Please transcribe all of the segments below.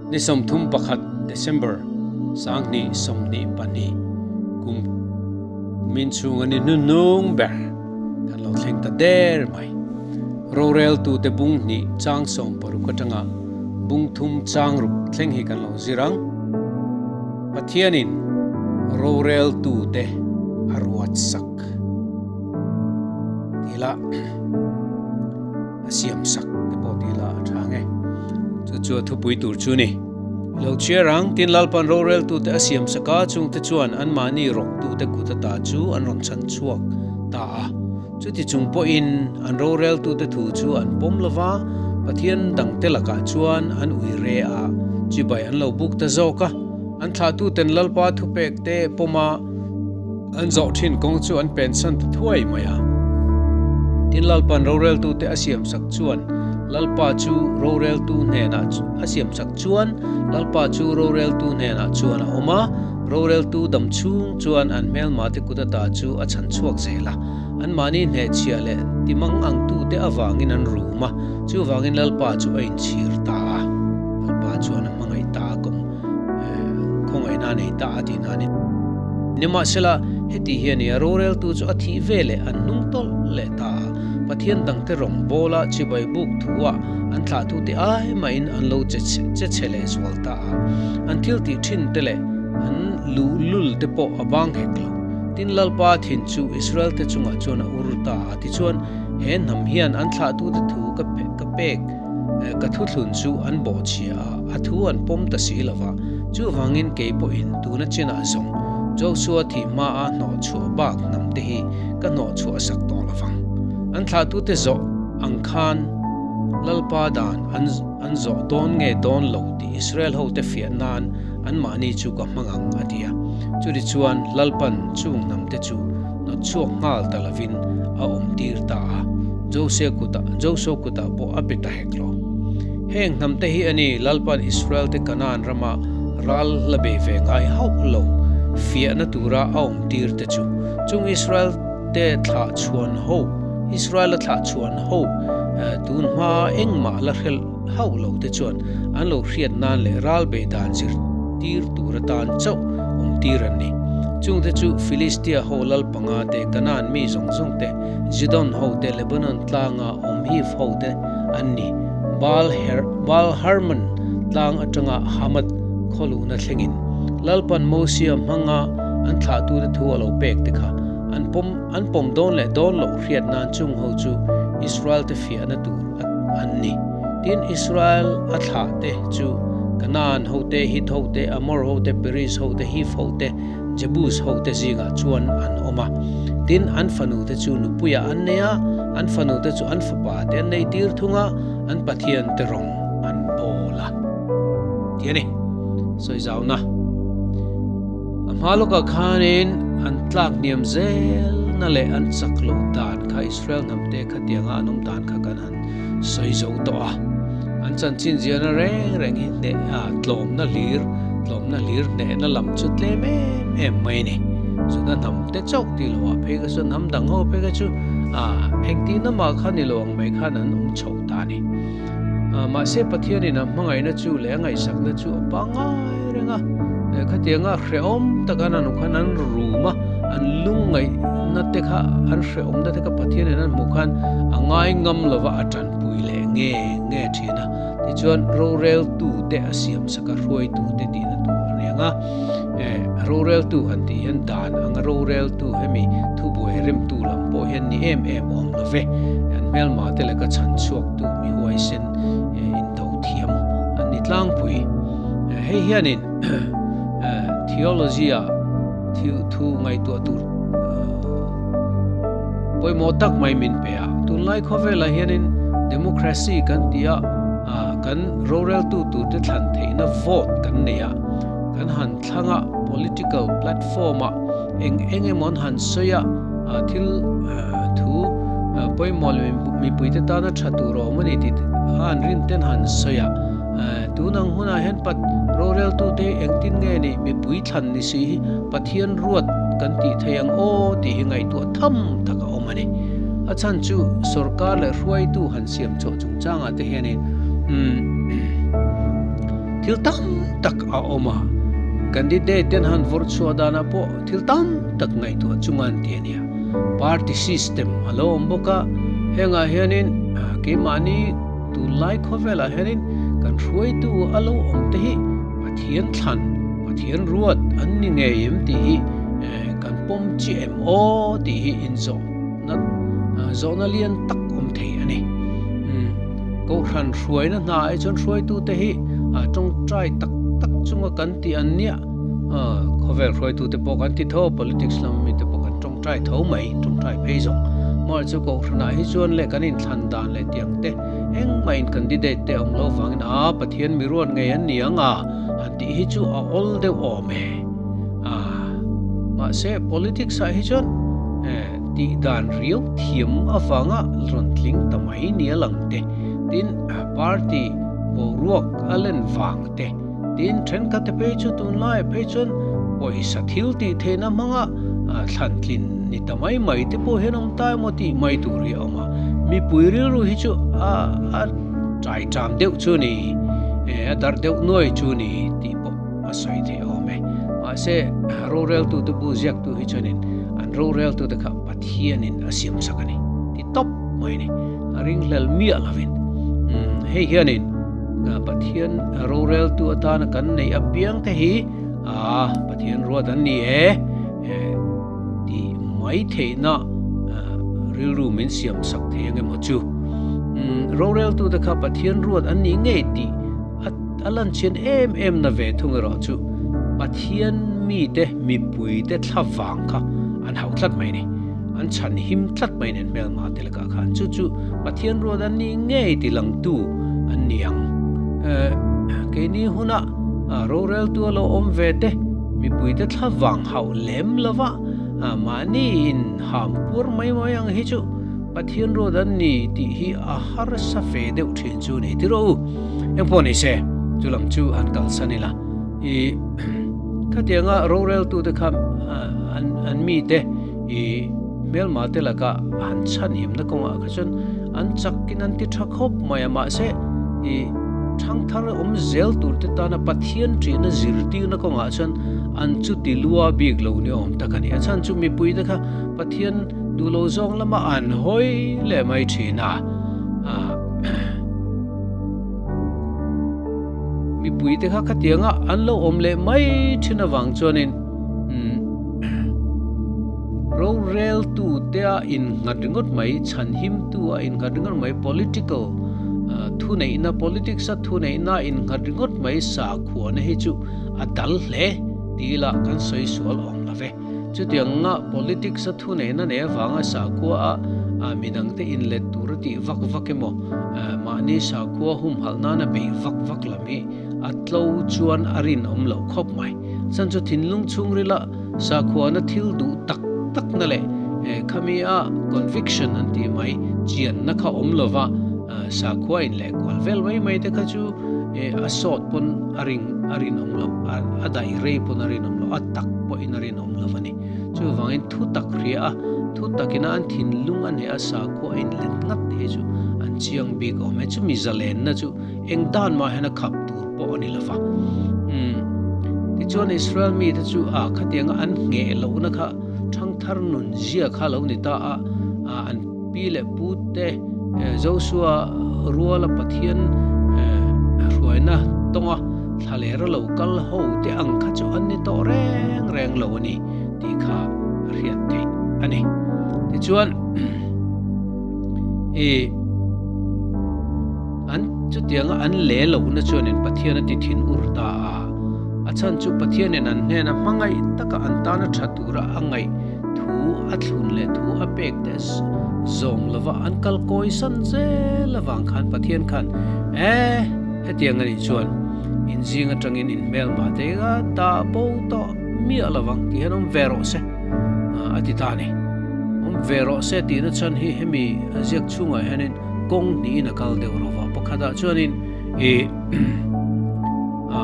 Ni 31 December 2022 kum min chhunga ni hnuhnung ber kan lo thleng ta der mai. Roreltute bung hnih chang 60 atanga bung thum chang ruk thleng hi kan lo zir ang. Pathianin roreltute a ruat sak tila a siam sak te pawh tila a tha nge. Chu chu a thupui tur chu ni. Lo chhiar ang, tin Lalpan roreltute a siam sak a, chungte chuan anmahni rawktute kut ata chu an rawn chhan chhuak ta a. Chuti chung pawhin an roreltute thu chu an pawm lo va, Pathian dangte lakah chuan an ui re a, chibai an lo buk ta zawk a. An thlahtuten Lalpa thupekte pawma an zawh thin kawng chu an pensan ta thuai mai a. Tin Lalpan roreltute a siamsak chuan Lalpa chu roreltu hnenah a siamsak chuan Lalpa chu roreltu hnenah chuan a awm a, roreltu dam chhung chuan an hmelmate kut ata chu a chhan chhuak zel a. Anmahni hnehchhiah leh timang angtute avangin an rum a, chuvangin Lalpa chu a inchhir ta a. Lalpa chuan a hmangaih ta a, kawng khawngaihna a nei ta a tih nan. Nimahsela, heti hian i a roreltu chu a thih ve leh an hnung tawlh leh ta a, Pathian dangte rawngbawla chibai buk thuah an thlahtute ai mahin an lo che che chhe leh zual ta a. An thil tih thin te leh an luhlul te pawh a bang hek lo. Tin Lalpa thin chu Israel te chungah chuan a ur ta a, tichuan he hnam hian an thlahtute thu ka ka pek ka thuthlun chu an bawhchhia a, a thu an pawm ta si lo va, chuvangin kei pawhin tuna chinah zawng Joshua thih hmaa hnawhchhuah bak hnam te hi ka hnawhchhuah sak tawh lo vang. An thlahtute zawh ang khan Lalpa dan an an zawh dawn nge dawn lo tih Israel hote fiah nan anmahni chu ka hmang ang, a ti a. Chutichuan Lalpan chung hnamte chu hnawtchhuak nghal ta lovin a awmtir ta a, Jose kutah Joshua kutah pawh a pe ta hek lo. Heng hnamte hi a ni Lalpan Israelte Kanaan rama ral la bei ve ngai hauh lo fiahna tura a awmtir te chu. Chung Israelte thlah chhuan ho Israela thlah chhuan ho tun hma engmah la hrelh hauh lo te chuan an lo hriat nan leh ral bei dan zir tir tur atan chauh awm tir an ni. Chungte chu Filistia ho lal panga te, Kanaan mi zawng zawng te, Zidon ho te, Lebanon tlanga awm Hiv ho te an ni. Baal Her Baal Hermon tlang atanga Hamath khawluhna thlengin Lalpan Mosia hmanga an thlahtute thu a lo pek te kha an pawm an pawm dawn leh dawn loh hriat nan chung ho chu Israel te fiahna tur an ni. Tin, Israel a thlah te chu Kanaan ho te, Hit ho te, Amor ho te, Periz ho te, Hiv ho te, Jebus ho te zingah chuan an awm a. Tin, an fanu te chu nupuiah an nei a, an fanu te chu an fapa te an nei tir thung a, an Pathian te rawng an bawl a. Ti a ni. Sawi zauna. A hma lawkah khanin an tlak hniam zelna leh an chak loh dan kha Israel hnamte khatianga an awm dan kha kan han sawi zo tawh a. An chanchin ziahna reng reng hi hneh a tlawmna hlir tlawmna hlir hnehna lam chu tlem em em mai a ni. Chuna hnamte chauh tih loh ah phei kha chuan hnam dang ho phei kha chu engtin amah kha ni lo ang mai khan an awm chho ta a ni. Mahse Pathianin a hmangaihna chu leh a ngaihsakna chu a pangngai reng a, khatianga hrehawm taka an awm khan an rum a, an lungngaihna te kha an hrehawmna te kha Pathianin an hmuh khan a ngai ngam lova a tanpui leh nge nge thin a. Tichuan roreltute a siamsak a, hruaitute tihna tur a ni ang a, roreltu han tih hian dan anga roreltu hemi thubuai remtu lam pawh hian ni em em awm lo ve. An hmelma te laka chhan chhuaktu mi huaisen indo thiam an ni tlangpui. Hei hianin theology-a thu ngaihtuah tur pawimawh tak mai min pe a. Tunlai khawvelah hianin democracy kan ti a, kan roreltu turte thlan theihna vote kan nei a, kan han thlang a, political platform-ah eng eng emaw an han sawi a, thil thu pawimawh leh mipuite tana tha tur a awm a ni tih a an rin ten han sawi a. Tun ang hunah hian pat roreltute hi engtin nge ni mipui thlan ni si hi Pathian ruat kan tih thei ang aw tih hi ngaihtuah tham tak a awm a ni. A chhan chu sorkar leh hruaitu han siam chhuah chungchangah te hianin umm. Thil tam tak a awm a, candidate ten han vawrh chhuah danah pawh thil tam tak ngaihtuah chunga an ti a nia. Party system a lo awm bawk a, hengah hianin keimahni tunlai khawvelah hianin kan hruaitu a lo awm te hi Pathian thlan, Pathian ruat an ni ngei em tih hi kan pawm chiah em aw tih hi inzawhna zawhna lian tak awm thei a ni. Kohhran hruaina hna ai chuan hruaitute hi tawngtai tak tak chunga kan tih an nia. Khawvel hruaitute pawh kan ti tho a, politics lam mite pawh kan tawngtai tho mai, tawngtai phei zawng. Mahse chu kohhranah hi chuan leh kan inthlan dan leh tiang te engmah in candidate te awm lo vangin a Pathian mi ruat ngei an ni ang a han tih hi chu a awl deuh awm e. Mahse politics ah hi chuan tih dan riau thiam avanga rawn tling ta mai nia lang te, tin party boruak a len vang te, tin thenkhat te phei chu tunlaiah phei chuan pawisa thil tih theihna hmanga thlan tlin ni ta mai mai te pawh hian awm ta emaw tih mai tur hi a awm a, mipui rilru hi chu a a tai ṭam deuh chu ni, a darh deuh nuai chu ni tih pawh a sawi theih awm e. Mahse roreltute bu ziaktu hi chuanin an roreltute kha Pathianin a siam sak a ni ti tawp mai a ni. A ringhlel miah lovin hei hianin Pathian roreltu atana kan neih apiang te hi a Pathian ruat an ni e tih mai theihna rilru min siam sak thei ang emaw chu. Roreltute kha Pathian ruat an nih ngei tih A lan chian em em na ve thung erawh chu Pathian mite mipuite thla vang kha an hauh tlat mai ni. An chhan him tlat mai nen hmelma te lakah khan chu chu Pathian ruat an nih ngei ti langtu an ni ang. Keini huna roreltu a lo awm ve te mipuite thla vang hauh lem lova mahni in ham puar mai mai ang hi chu Pathian ruat an ni tih hi a harsa fe deuh thin chu ni tirh u. Engpawh ni se, chu lam chu han kalsan ila. I khatianga roreltute kha an an mite i hmelma te laka han chhanhimna kawngah kha chuan an chakin an ti tha khawp mai a, mahse i thangthar awm zel tur te tana Pathian ṭihna zirtirna kawngah chuan an chuti lua bik lo ni awm tak a ni. A chhan chu mipui te kha Pathian duh lo zawng lama an hawi leh mai thin a. Mipui te kha khatianga an lo awm leh mai thin avang chuanin roreltu te a innghat ringawt mai, chhanhimtu a innghat ringawt mai, political thuneihna, politics a thuneihna a innghat ringawt mai sakhuana hi chu a dal hle tih ila kan sawi sual awm lo ve. Chutianga politics a thuneihna nei avanga sakhua a midangte inlet tur a tih vak vak emaw, mahni sakhua humhalh nana beih vak vak lam hi a tlo chuan a rinawm loh khawp mai. Chan chu thinlung chhungrila sakhuana thil duh tak takna leh khami a conviction an tih mai chianna kha awm lova sakhua inleh kual vel mai mai te kha chu a sawt pawn a ring a rinawm loh, a daih rei pawn a rinawm loh, a tak pawhin a rinawm lo a ni. Chuvangin thu tak hria a, thu takina an thinlung a hneh a sakhua a inlet ngat te hi chu an chiang bik awm e. Chumi zalenna chu eng dan mah hian a khap tur pawh a ni lo va. Umm tichuan Israel mite chu a khatianga an ngheh lohna kha thangthar nun zia kha lo ni ta a, an pi leh pu te Joshua ruala Pathian hruaina tawnga Thlalera lo kal ho te ang kha chu an ni tawh reng reng lo a ni tih kha a hriat theih a ni. Tichuan i an chutianga an le lohna chuanin Pathian a ti thin ur ta a, a chhan chu Pathianin an hnena hmangaih taka an tana tha tura a ngaih thu a thlun leh thu a pek te zawm lova an kal kawi san zel avang khan Pathian khan e Hetiang a nih chuan inzing atangin inhmelma te kha dah bo tawh miah lo vang tih hian awm ve rawh se a ti ta a ni. Awm ve rawh se tihna chhan hi hemi ziak chhungah hianin kawng hnihin a kal deuh rawh va. Pakhatah chuanin ih a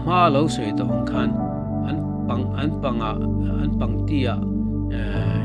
hma lo sawi tawh ang khan an pang an pangah an pangtiah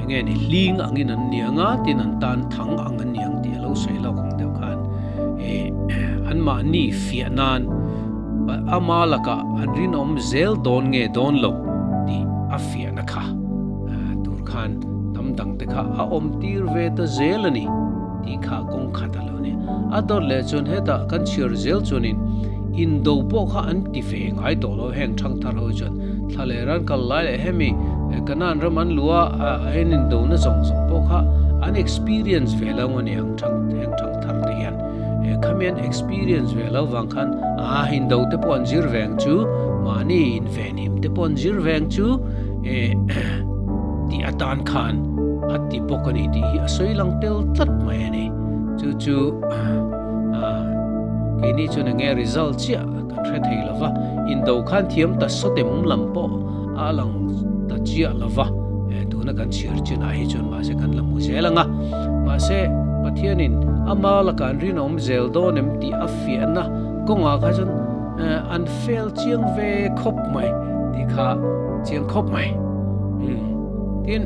eng nge ni hling angin an ni ang a tin an tan thang ang an ni ang tih a lo sawi lawk ang deuh khan. Anmahni fiah nan ama lakah an rinawm zel dawn nge dawn lo tih a fiahna kha tur khan hnam dangte kha a awm tir ve ta zel a ni tih kha kawng khat a lo ni. A dawt leh chuan hetah kan chhiar zel chuanin indo pawh kha an ti ve ngai tawh lo heng thangthar ho chuan thla leh ran kal lai leh hemi Kanan ram an luh a an indona zawng zawng pawh kha an experience ve lo a ni ang heng thangthar te hian. Khamian experience ve lo vang khan a indo te pawh an zir veng chu mahni invenhim te pawh an zir veng chu tih atan khan a ti bawk a ni tih hi a sawi lang tel tlat mai a ni. Chu chu keini chuan enge result chiah kan hre thei lo va, indo khan thiam ta sawtem lam pawh a lang ta chiah lo va, tuna kan chhiar chinah hi chuan mahse kan la hmu zel ang a, mahse Pathianin ama lakah an rinawm zel dawn em tih a fiahna kawngah kha chuan an fail chiang ve khawp mai tih kha chiang khawp mai. Tin,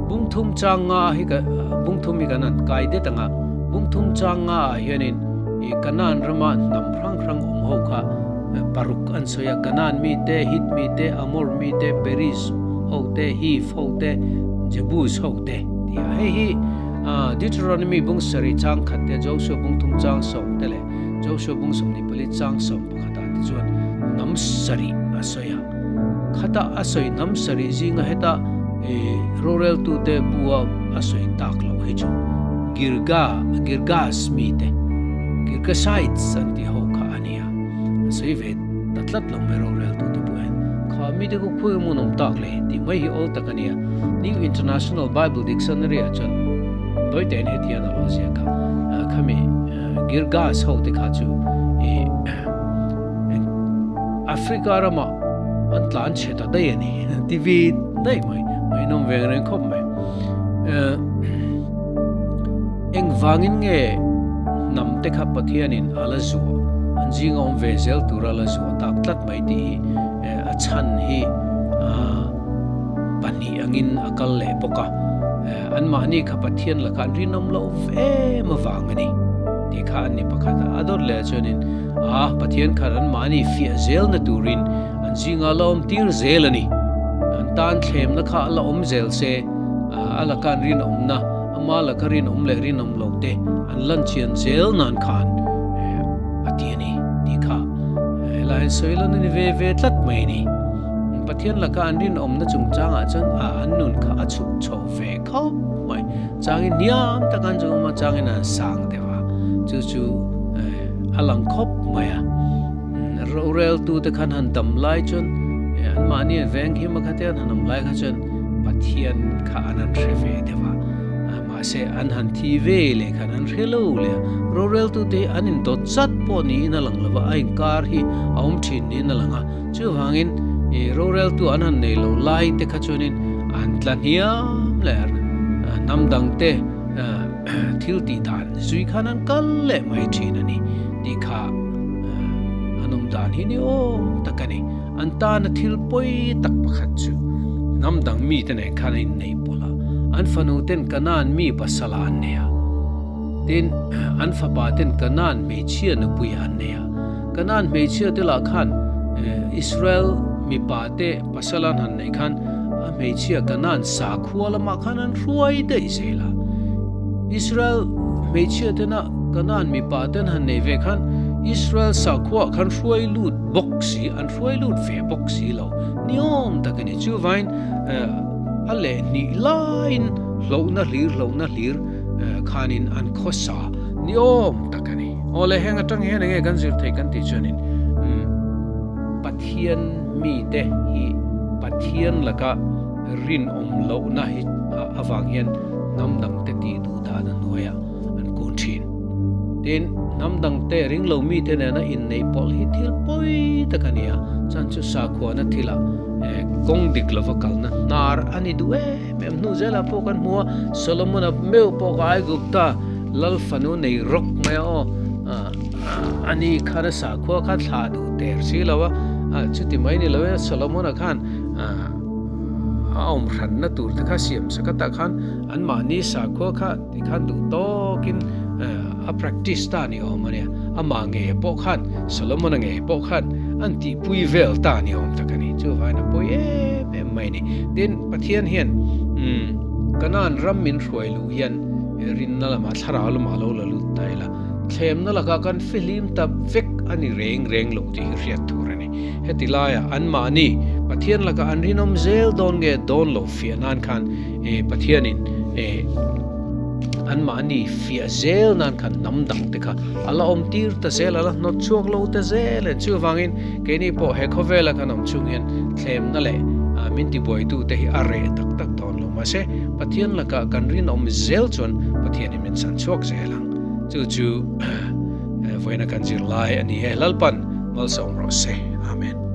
bungthum chang nga hi ka bungthum hi kan han kai det ang a, bungthum chang nga ah hianin i Kanaan rama hnam hrang hrang awm ho kha Paruk an sawi a, Kanaan mite, Hit mite, Amor mite, Periz hote, Hiv hote, Jebus hote ti a. Hei hi Deuteronomy bung sarih chang khat te, Joshua bung thum chang sawm te leh Joshua bung 24 chang 11 ah te chuan hnam sarih a sawi a. Khata a sawi hnam sarih zinga heta roreltute bua a sawi tak loh hi chu Girga, Girgas mite, Girgasites an tih ho kha a ni a. A sawi ve ta tlat lo mai roreltute pawh hian kha mite khu khawi hmun awm tak le tih mai hi awl tak a nia. New International Bible Dictionary ah chuan tawitein hetiang a lo ziak a, khami Girgas ho te kha chu ih Africa ramah an tlan chhe ta daih a ni ti vi daih mai, ngaihnawm veng reng khawp mai. Engvangin nge hnam te kha Pathianin a la zuah, an zinga awm ve zel tura la zuah tak tlat mai tih hi a chhan hi pahnih angin a kal leh bawk a. Anmahni kha Pathian lakah an rinawm loh em avang a ni tih kha an ni pakhat a. A dawt leh chuanin a Pathian khan anmahni fiah zelna turin an zinga la awm tir zel a ni. An tan thlemna kha a la awm zel se, a laka an rinawmna, Ama laka rinawm leh rinawm lo te an lan chian zel nan khan a ti a ni tih kha helai an sawi lan a ni ve ve tlat mai a ni. Pathian laka an rinawmna chungchangah chuan a an nun kha a chhuk chho ve khawp mai. Changin hniam taka an chung awm a, changin an sang deuh a, chu chu a lang khawp mai a. Roreltute khan han dam lai chuan anmahni an veng him a khatia an han awm lai kha chuan Pathian kha an han hre ve deuh a, mahse an han thi ve leh khan an hre lo leh a. Roreltute hi an indawt zat pawh niin a lang lo va, a inkar hi a awm thin niin a lang a. Chuvangin roreltu an han nei lo lai te kha chuanin an tla hniam leh a, hnam dangte thil tih dan zui khan an kal leh mai thin a ni tih kha an awm dan hi ni awm tak a ni. An tana thil pawi tak pakhat chu hnam dang mite nen khan a inneih pawlh a, an fanu ten Kanaan mi pasal ah an nei a, tin an fapa ten Kanaan hmeichhia nupui ah an nei a. Kanaan hmeichhia te lah khan Israel mipa te pasal an han neih khan a hmeichhia Kanaan sakhua lamah khan an hruai daih zel a. Israel hmeichhia tena Kanaan mipa ten han neih ve khan Israel sakhua khan hruai lut bawk si, an hruai lut ve bawk si lo niawm tak a ni. Chuvain a leh hnih laiin hlauhna hlir hlauhna hlir khanin an khawsa niawm tak a ni. Aw le, heng atang hian enge kan zir thei kan tih chuanin Pathian mite hi Pathian laka rinawm lohna hi avang hian hnam dangte tih duh dan a hnuaiah an kun thin. Tin, hnam dangte ring lo mite nena inneih pawlh hi thil pawi tak a ni a, chuan chu sakhuana thilah kawng dik lova kalna hnar a ni duh em em. Hnu zelah pawh kan hmu a, Solomon-a meuh pawh kha Aigupta lal fanu nei rawk mai a aw, a ni khan a sakhua kha thlah duh der si lo a, chuti mai ni loin Solomon-a khan a awm hranna tur te kha siam sak a, tah khan anmahni sakhua kha. Tikhan duh tawkin a practice ta ni awm a nia. Amah ngei pawh khan, Solomon-a ngei pawh khan an tihpui vel ta ni awm tak a ni. Chuvain a pawi em em mai a ni. Tin, Pathian hian Kanaan ram min hruai luh hian rinna lamah thlarau lamah a lo la lut ta ila, thlemna lakah kan fihlim ta vek a ni reng reng lo tih hi hriat tur a ni. Heti laiah anmahni Pathian lakah an rinawm zel dawn nge dawn lo fiah nan khan Pathianin anmahni fiah zel nan khan hnam dang te kha a la awm tir ta zel, a la hnawt chhuak lo ta zel e. Chuvangin keini pawh he khawvela kan awm chung hian thlemna leh min tibuaitu te hi a reh tak tak dawn lo. Mahse, Pathian lakah kan rinawm zel chuan Pathianin min chhan chhuak zel ang. Chu chu vawiina kan zirlai a ni e. Lalpan malsawm rawh se. Amen.